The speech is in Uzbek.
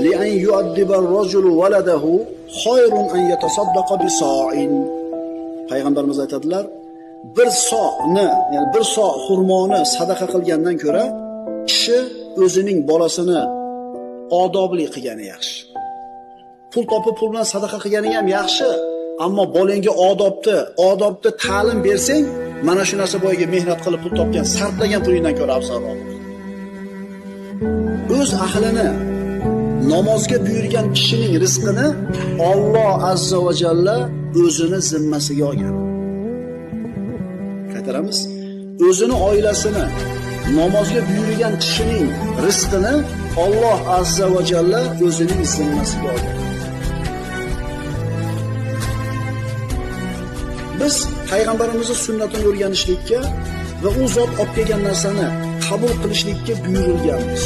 Li an yu'addiba ar-rajulu waladahu khayrun an yatasaddaqa bi sa'in. Payg'ambarimiz aytadilar, bir so'ni, ya'ni bir so xurmoni sadaqa qilgandan ko'ra kishi o'zining bolasini odobli qilgani yaxshi. Pul topib pul bilan sadaqa qilgani ham yaxshi, ammo bolangga odobni ta'lim bersang, mana shu narsa boyaga mehnat qilib pul topgan, sarflagan pulingdan ko'ra afzalroq. O'z ahlini namozga buyurgan kishining rizqini Alloh azza va jalla o'zini zimmasiga olgan. Qaytaramiz. O'zini oilasini namozga buyurgan kishining rizqini Alloh azza va jalla o'zining zimmasiga olgan. Biz payg'ambarimizning sunnatini o'rganishlikka va u zot olib kelgan narsani qabul qilishlikka buyurilganmiz.